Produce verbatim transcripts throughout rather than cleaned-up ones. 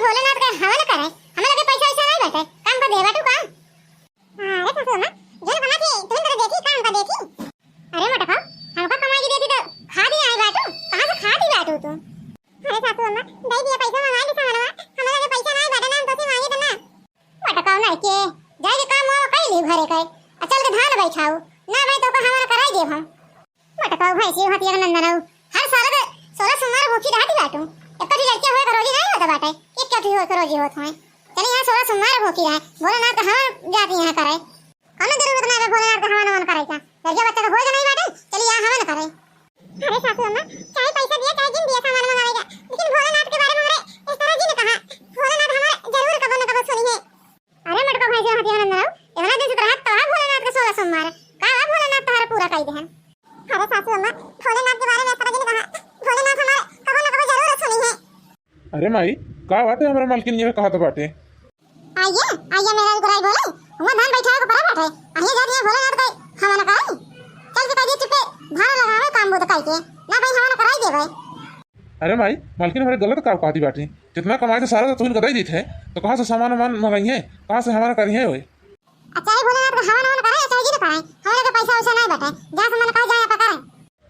भोलेनाथ के हवन करे, हमरे लगे पैसा वैसा नाहीं बाटे, काम कर दे बाटू का? अरे सासू अम्मा, जो ना कमाथे, तुम तो देखी, काम कर देखी। अरे मोटका, हमका कमाई के देती तो खा दी आई बाटू, कहाँ से खाती बाटू तू? अरे सासू अम्मा, दे दिया पैसा, मंगा ली सामानवा, हमरे लगे पैसा नाहीं बाटे ना, हम तोसे मांगे तो ना। मोटका ना के, जाए के काम वाम कई ली घरे के, आ चल के धान बैठाऊ, ना भाई तो का हवन कराई देब हम। मोटका भैंसी हथिया नंदन हऊ। हर साल के सोलह सोमवार भूखी रहती बाटू। एक कटी लड़किया होए का रोजी नाहीं होता बाटे। एक कटी होए का रोजी होत होए। चली यहाँ सोलह सोमवार भूखी रहे। भोलेनाथ का हवन जाती यहाँ करे। कौनो जरूरत नाहीं बा भोलेनाथ का हवन हवन करे का। लड़किया बच्चा का होए का नाहीं बाटे। चली यहाँ हवन करे। अरे सासू अम्मा, चाहे पैसा दिया, चाहे जिन दिया सामान मंगावे का, लेकिन भोलेनाथ के बारे में हमरे इस तरह जिन कहा। भोलेनाथ हमारे जरूर कबो न कबो सुनी है। अरे मोटका भैंसी हथिया नंदन हऊ, एतना दिन से तो रहत तो है भोलेनाथ के सोलह सोमवार, का बा भोलेनाथ तोहरा पूरा कई देहन? अरे सासू अम्मा, भोलेनाथ के बारे में ऐसा जिन कहा, भोलेनाथ हमारे कबो न कबो जरूर सुनी है। अरे माई, का बात है हमरा मलकिन ये कहत बाटे? आइए, आइए मेरा गुराई बोले, हुआ धान बैठावे को पड़ा बाटे, आइए जा दिया भोलेनाथ के हवन कराई। चल के कह दिए चुपे, धान लगावे काम बुध कई के, ना भाई हवन कराई देवे। अरे माई, मलकिन हमरे गलत का कहती बाटी? जितना कमाई तो सारा तो तुहिन का दे देत है, तो कहाँ से सामान वामान मंगाई है, कहाँ से हमारा करी है ओए? अच्छा, ये भोलेनाथ का हवन हवन करे, चाहे जिन कराए, हमरे के पैसा वैसा नाहीं बाटे, जहाँ से मन कहे जाए आप करें।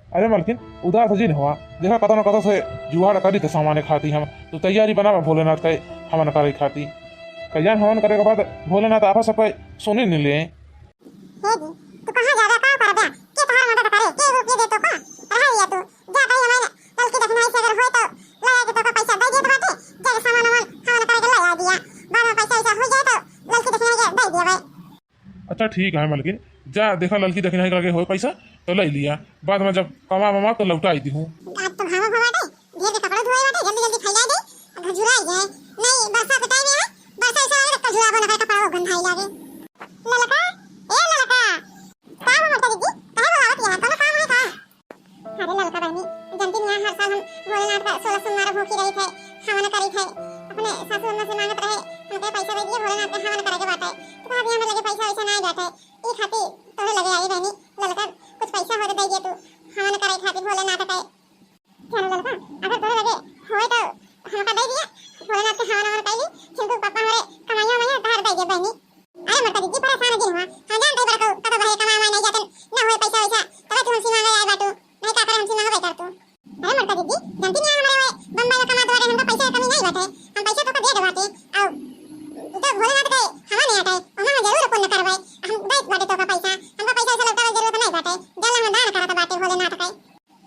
अरे मलकिन, उदास जिन हुआ, देखा कतौ न कतौ से जुगाड़ करी तो सामान खाती हम, तो तैयारी बनावा भोलेनाथ के हवन करे खाती। कल्याण हवन करे के बाद भोलेनाथ आपस पे सुनी नहीं ले। हे जी, तू कहाँ जाबे, का करबे? के तोहार मदद करे? के रुपये दे तो का? रहा दिया तू। जा भाई, हमारे ललकी दखिनाई से अगर होए तो ले आके तोका पैसा दे देत बाटे। जा के सामान वामान हवन करे के ले आ दिया। बाद में पैसा वैसा हो जाए तो ललकी दखिनाई के दे देबे। अच्छा ठीक है मलकिन, जा देखा ललकी दखिनाई के लगे होए पैसा तो ले लिया, बाद में जब कमा वमा तो लौटाई दिहूँ। आज तो घामा भवा बाटे, ढेर के कपड़ा धोए बाटे, जल्दी जल्दी फैला दे, अब झुराई जाए। नहीं, बरसा के टाइम है, बरसा ऐसा आए तो झुराबो ना करे, कपड़ा वो गंधाई लागे। ललका, ए ललका, का हो मोटका दीदी, काहे बोलावत यहाँ, कोनो काम है का? अरे ललका बहनी, जानती नहीं हर साल हम भोलेनाथ का सोलह सोमवार भूखी रही थे, हवन करी थे, अपने सासू अम्मा से मांगत रहे, हमके पैसा दे दिए, भोलेनाथ के हवन करे के बाटे, तो कहा दिया हमें लगे पैसा वैसा नहीं जाते, ई खातिर तोहरे लगे आई बहनी, ललका कुछ पैसा हो तो दे दिए तू, हवन करे खातिर भोलेनाथ के। जाने ललका, अगर तोरे लगे होए तो हमका दे दिया, भोलेनाथ के हवन हवन कैली, झिनकू के पापा हमरे कमाइयो में तहार दे दे बहनी। अरे मोटका दीदी परेशान जिन हुआ, हम जानते बड़को कतो बहे कमाए वाए नहीं जाते, ना होए पैसा वैसा, तबे तू हमसे मांगे आए बाटू, नहीं का करे हमसे मांगे बैठा तू। अरे मोटका दीदी, जानती नहीं हमारे वो बम्बई में कमात बाटे, हमका पैसा के कमी नहीं बाटे, हम पैसा तो का दे दे बाटे, और तो भोलेनाथ के हवा नहीं हटाए, वहाँ हम जरूर पुण्य करवाए, हम दे बाटे तो का पैसा, हमका पैसा वैसा लौटावे जरूरत नहीं बाटे, जल हम दान करत बाटे भोलेनाथ के।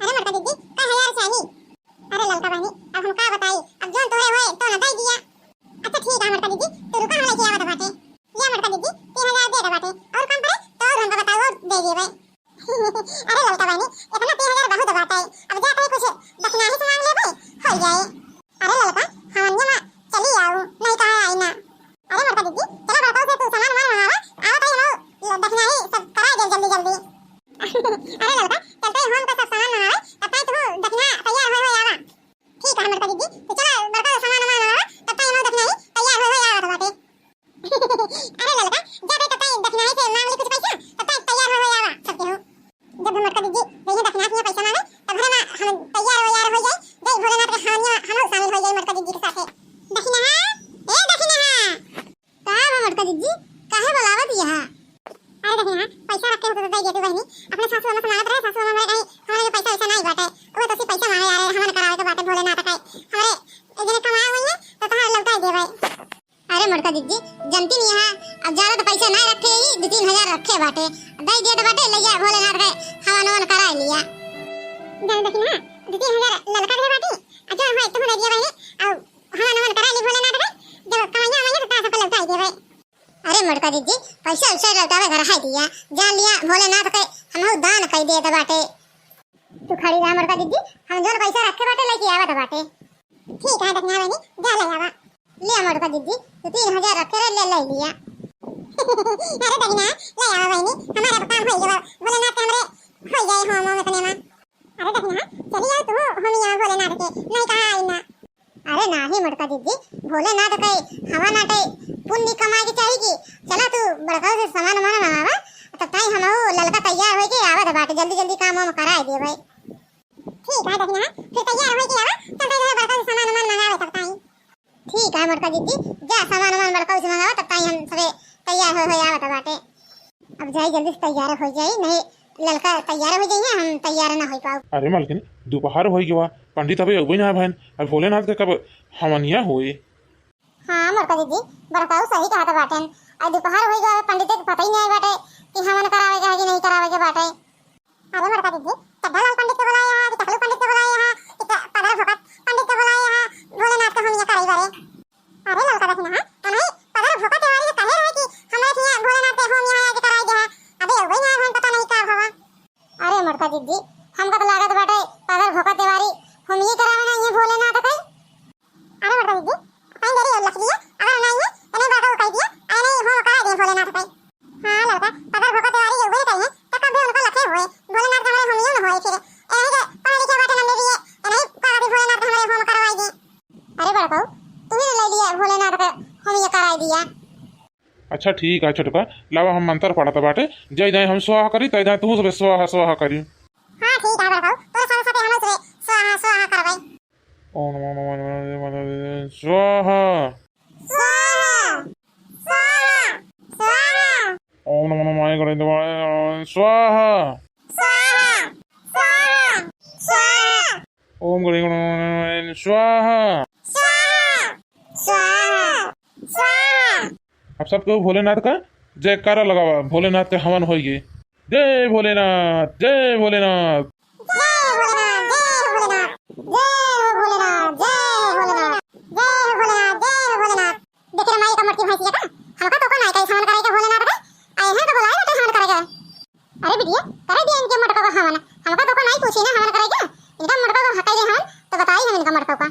अरे मोटका दीदी, का हजार चाही? अरे ललका बहनी, अब हम का बताई, अब जोन तोरे होए, तो न दे दिया। अच्छा ठीक है मोटका दीदी, तू रुका, हम लेके आवत बाटे। ले मोटका दीदी, तीन हजार दे दे बाटे, और कम पड़े, तो और हमका बताओ, और दे देबे। अरे ललका बहनी, इतना तीन हजार बहुत बाटे, अब जाके कुछ दक्षिणा ही से मांग लेबे, हो जाए। अरे ललका, हमनिया मा चली आऊ, नहीं कहा आई ना। अरे मोटका दीदी, चला बड़का से तू सामान वामान मंगावा, आवत है हम दक्षिणा ही सब करा दे जल्दी जल्दी। अरे ललका, चलते हम तो सब सामान मंगावे, तब तक तू दक्षिणा तैयार होए होए आवा। ठीक है मोटका दीदी, तो चला बड़का से सामान वामान मंगावा, तब तक हम दक्षिणा ही तैयार होए होए आवत बाटे। अरे ललका, जा बे, तब तक दक्षिणा ही से मांग ली कुछ पैसा, तब तक तैयार होए होए आवा सबके हो। जब हम मोटका दीदी जइहे दक्षिणा के पैसा मांगे, तब घरे मा हम तैयार वैयार हो जाए, जय भोलेनाथ के हवनिया मा हम शामिल हो जाए मोटका दीदी के साथे। दक्षिणा, ए दक्षिणा। का बा मोटका दीदी, काहे बुलावत यहाँ? अरे दक्षिणा, पैसा रखे होते तो दे देती बहनी, अपने सासू अम्मा से मांगत रहे, सासू अम्मा बोले कहीं हमारे जो पैसा वैसा नहीं बाटे, वो तो सिर्फ पैसा मांगे आ रहे, हवन करावे के बाटे भोलेनाथ का, हमारे एक जने कमाए हुई है तो तहार लौटाई देवे। अरे मोटका दीदी, जनती नहीं है, अब ज्यादा तो पैसा ना रखे ही, दो तीन हजार रखे बाटे, दे दिए तो बाटे, ले जा भोलेनाथ के हवन वन कराए लिया। जान दक्षिणा, दो तीन हजार ललका दे बाटे, अच्छा हाँ, तुम दे दिया बहनी, अब हवन वन कराए ली भोलेनाथ के, जब कमाइया आइए तो तार सबको लौटाई देवे। अरे मोटका दीदी, पैसा वैसा लौटावे घर हाय दिया, जान लिया भोलेनाथ के हमहू दान कई देत बाटे। तू खड़ी रहा मोटका दीदी, हम जोन पैसा रखे बाटे लेके आवत बाटे। ठीक है दक्षिणा बहनी, जा ले आवा। ले मोटका दीदी, तू तीन हजार रखे रहे, ले, ले लिया। अरे दक्षिणा, ले आवा बहनी, हमारा काम हो गया, भोलेनाथ के हमरे हो गए हो हम इतने में। अरे दक्षिणा, चली आओ तू, हम यहाँ भोलेनाथ के, नहीं कहा आई ना। अरे नाही मोटका दीदी, भोलेनाथ के हवा नाटे पुण्य कमाए के चाही कि चला तू बड़का से सामान वामान मंगावा, तब ताई हमहू ललका तैयार होके आवत बाटे, जल्दी जल्दी काम वाम कराए देबै। ठीक है दक्षिणा, फिर तैयार होके आवा, चलते रहे बड़का से सामान वामान मंगावे तब ताई। ठीक है मोटका दीदी, जा सामान वामान बड़का से मंगावा, तब ताई हम सबे तैयार हो, हो आवत बाटे। अब जाई जल्दी से तैयार हो जाई, नहीं ललका तैयार हो जाई है, हम तैयार ना हो पाऊ। अरे मालकिन, दोपहर हो गवा, पंडित अबे अउबे ना भैन, अब भोलेनाथ के कब हवनिया होई? हाँ मोटका दीदी, बड़काऊ सही कहत बाटेन। आज दोपहर हो गवा, पंडित के पता ही नहीं बाटे कि हवन करावे के है कि नहीं करावे के बाटे। अरे मोटका दीदी, चड्ढा लाल पंडित के बुलाए हा कि टकलू पंडित के बुलाए हा कि क-, पदर भोकत पंडित के बुलाए हा भोलेनाथ के होमिया कराई बारे? अरे ललका दखिना, हाँ, तो नहीं पदर भोकत तिवारी के कहे रहे कि हमरा हियाँ भोलेनाथ के होमिया है कि कराई दे हा। अबे अउबे ना भैन, पता नहीं का भवा। अरे मोटका दीदी, हमका तो लागत बाटे पदर भोकत तिवारी होमिया करावे ना ये भोलेनाथ के। अरे मोटका दीदी, कहीं देरी हो लख दिया, अगर नहीं है, तो नहीं बड़का को कह दिया, अरे नहीं, हो करा दे भोलेनाथ भाई। हाँ ललका, पदर भोकत तिवारी ये हुए कही है, तो कब भी उनको लखे हुए, भोलेनाथ का हमारे होमियो न होए फिर। ए नहीं के पढ़े लिखे बाटे नंदे दिए, ए नहीं करा दी भोलेनाथ का हमारे होम करवाई दी। अरे बड़का, तू ही ले लिया भोलेनाथ का होमियो कराई दिया। अच्छा ठीक है छोटका, लावा हम मंत्र पढ़त बाटे, जय जय हम स्वाहा करी, तय जय तू सबे स्वाहा स्वाहा करी। हाँ ठीक है बड़का, तोरे साथे साथे हम सबे स्वाहा स्वाहा करवाई। ओम नमो नमो नमो नमो स्वाहा। स्वाहा। स्वाहा। स्वाहा। ओम नमो नमो गणेश स्वाहा। स्वाहा। स्वाहा। स्वाहा। ओम गणेश स्वाहा। स्वाहा। स्वाहा। स्वाहा। अब सब केहू भोलेनाथ का जयकारा लगावा, भोलेनाथ के हवन होइए। जय भोलेनाथ, जय भोलेनाथ। जय भोलेनाथ, जय भोलेनाथ, जय हो भोलेनाथ, जय हो भोलेनाथ, जय हो भोलेनाथ, जय हो भोलेनाथ। देख रे माई का मोटकी भैंसिया का, हमका तो को नाई कही हवन करे के भोलेनाथ का, आए हैं तो बुलाए बेटे हवन करे के। अरे बिटिया, करे दिया इनके मोटका का हवन, हमका तो को नाई पूछी ना हवन करे के, इनका मोटका का हकाई दे हवन, तो बताई हम इनका मोटका का।